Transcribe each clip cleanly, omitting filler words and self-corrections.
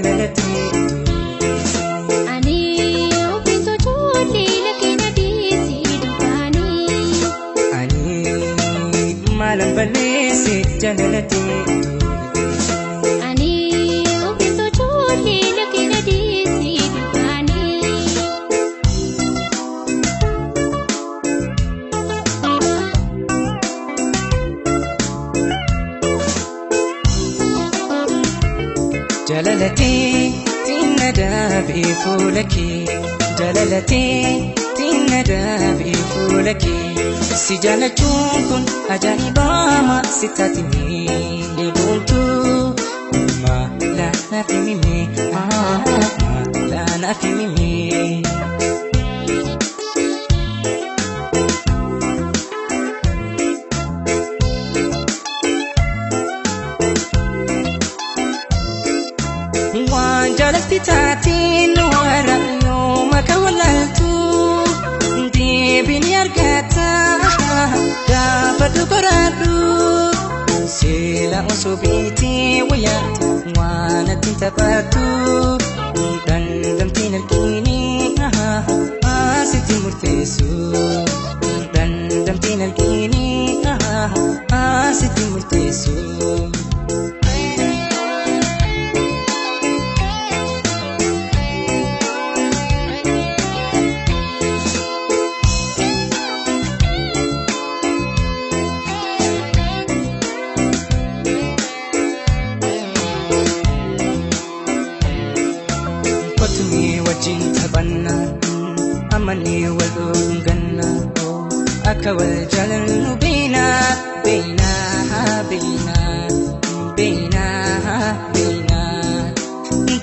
jalalatee. Ani ofiitu ijoollee lakkee na dhiisii duraanii. Ani maalan balleesse jalalatee. Ani ofiitu ijoollee lakkee na dhiisii duraanii. Jalalatee tinna daabee fuula kee jalalatee tinna daabee fuula kee si jaalachuun kun ajaa'ibaama si taatimee boontuu maala naaf himime maala naaf himime. Waan jaalatti taateen warra yooma kan wallaaltu deebiin argata gaafa qoraadhu seela osoo beetee wayyaatu waan ati taphattu dandamtiin argini asitti murteessu dandamtiin argini asitti murteessu. Kottumee wajjin taphanna amannee wal dhunganna akka wal jaalannu beena beena beena beena beena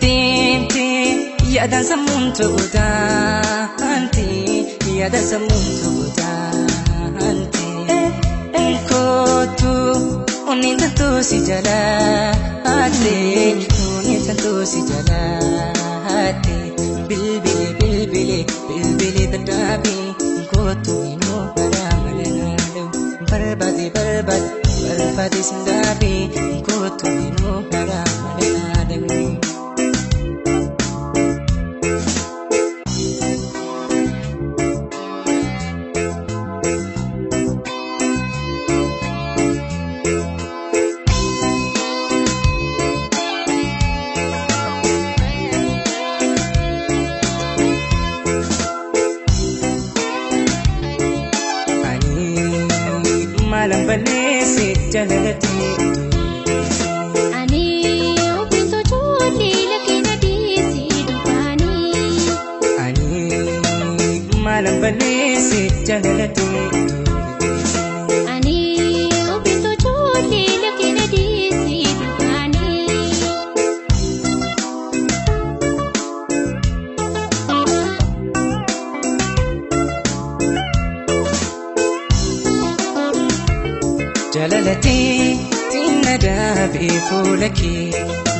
deemtee yaadaan sammuun ta'uu taante yaadaan sammuun ta'uu taante kootu onneen tantoo si jalaate onneen tantoo si jalaate bilbile bilbile bilbile dadhaabe kootu inoo karaa malanaalu barbaade barbaade barbaade sindaabe kootu inoo karaa malanaalu. Ani maalan balleesse jalalatee. Ani ofiitu ijoollee lakkee na dhiisii duraanii. Ani maalan balleesse jalalatee. Ani ofiitu ijoollee lakkee na dhiisii duraanii. Jalalatee tinna daabee fuula kee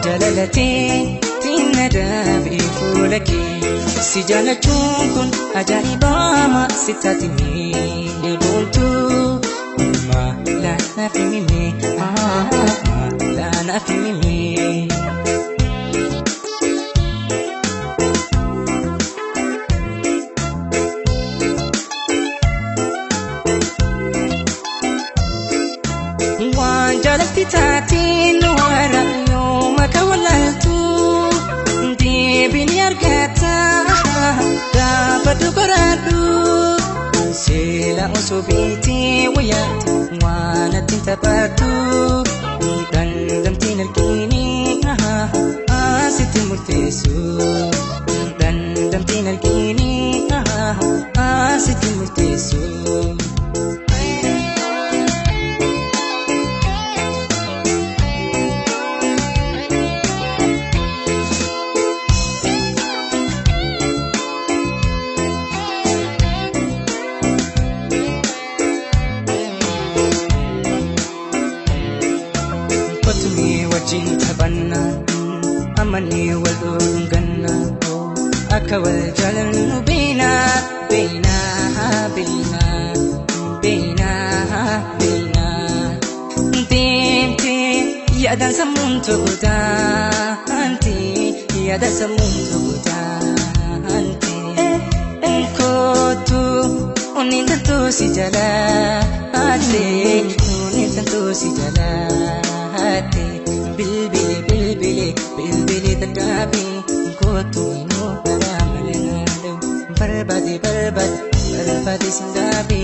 jalalatee tinna daabee fuula kee si jaalachuun kun ajaa'ibaama si taatimee boontuu maala naaf himime maala naaf himime. Waan jaalatti taateen warra yooma kan wallaaltu deebiin argata gaafa qoraadhu seela osoo beetee wayyaatu waan ati taphattu dandamtiin argini asitti murteessu dandamtiin argini asitti murteessu. Kottumee wajjin taphanna amannee wal dhunganna akka wal jaalannu beena beena beena beena beena deemtee yaadaan sammuun tokko taante Yaada sammuun tokko taante. Kootu onneen toltuu si jalaatte, onneen toltuu si jalaatte. Bilbili bilbili bilbili dadhaabi, kootu inuu karaa malee naada'u. Barbaade barbaade barbaade si dhaabi.